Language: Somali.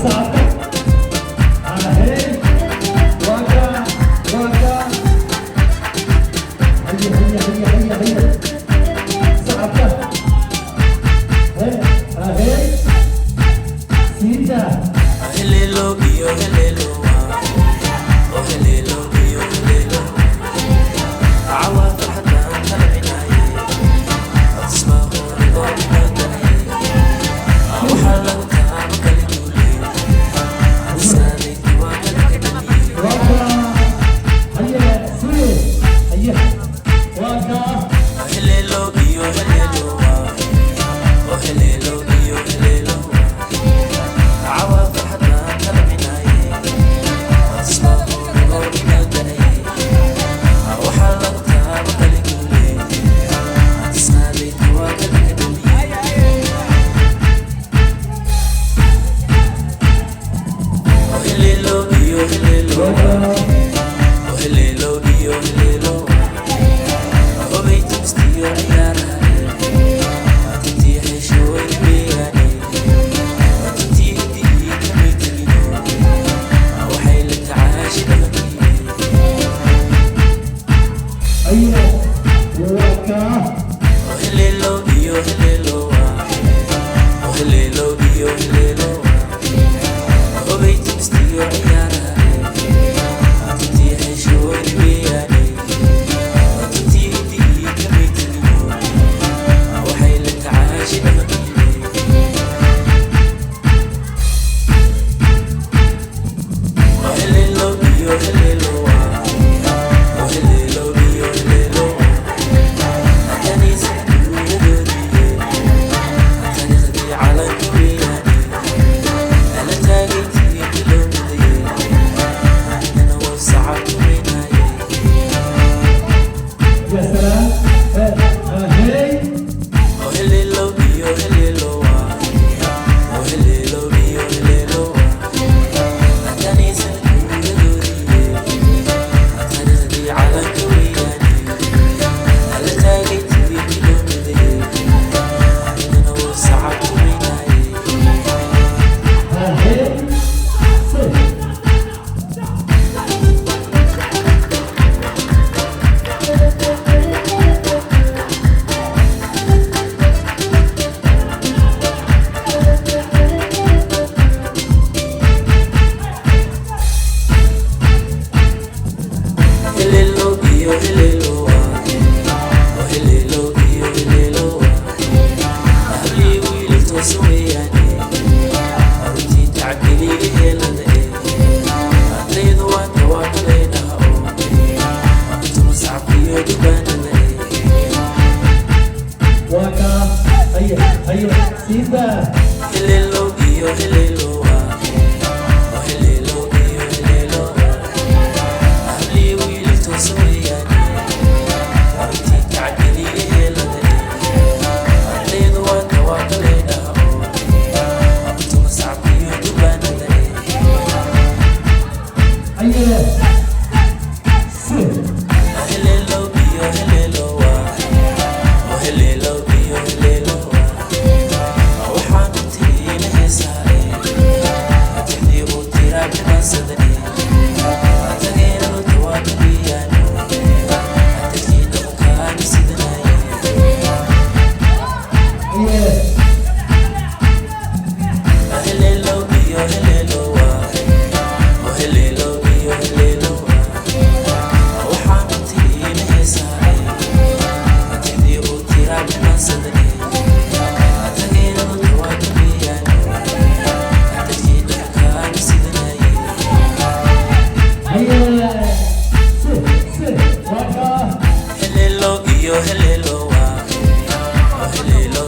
Sacabka. Ahey, waa kaa, waa kaa. Haye, haye, haye, haye, haye, sacabka. He, ahey, siida. Helelo iyo helelo, oh helelo iyo helelo, cawa farxadaan kala minaye, asmaa hore oo inoo waxaa lagu taaba kala duulay, saaday waa kala kadhamiyey. Waa kaa. Haye, sii, haye, waa kaa. Helelo iyo helelo, oh helelo iyo helelo, cawa farxadaan kala minaye, asmaa hore oo inoo waxaa lagu taaba kala duulay, saaday waa kala kadhamiyey. Oh helelo iyo helelo, Waa kaa. Oh helelo iyo helelo, hobay timistiyo ciyaaraha, tintii xeshooy weeyaane, tintii hiddigii kamay tegino, waxay la tacaashi dhaqankiine. Haye, waa kaa. Oh helelo iyo helelo, oh helelo iyo helelo, hobay timistiyo ciyaaraha, tintii xeshooy weeyaane, tintii hiddigii kamay tegino, waxay la tacaashi dhaqankiine. Oh helelo iyo helelo, oh helelo iyo helelo, kaniisad guuradoodiye, taariikhdii calanka weeyaane, ala taagaytii loo midaye, annana waa sacab weynaye. Ya salaam. He, ahey. Oh helelo iyo helelo, oh helelo iyo helelo, kaniisad guuradoodiye, taariikhdii calanka weeyaane, ala taagaytii loo midaye, annana waa sacab weynaye. Ahey, si. Helelo iyo helelo, oh helelo iyo helelo, hablii wiilal toosan weeyaane, runtii tacabgeliga heelada eh, ardaydu waa tawaakaleydhaha oo intuma sacabkiyo dubaanada eh. Waa kaa. Haye, haye, siida. Helelo iyo helelo, oh helelo iyo helelo, hablii wiilal toosan weeyaane, runtii tacabgeliga heelada eh, ardaydu waa tawaakaleydhaha oo intuma sacabkiyo dubaanada eh. Haye, si. Helelo iyo helelo, oh helelo iyo helelo, waxaan tiina heesaa eh, tixdii uu tiraa dhimansadane, tageeradu tawaakaliyaano, dadkii dhaqankaani sidanaye. Haye. Helelo iyo helelo, oh helelo iyo helelo, waxaan tiina heesaa eh, tixdii uu tiraa dhimansadane, tageeradu tawaakaliyaano, dadkii dhaqankaani sidanaye. Haye, si, si. Waa kaa. Helelo iyo helelo, oh helelo.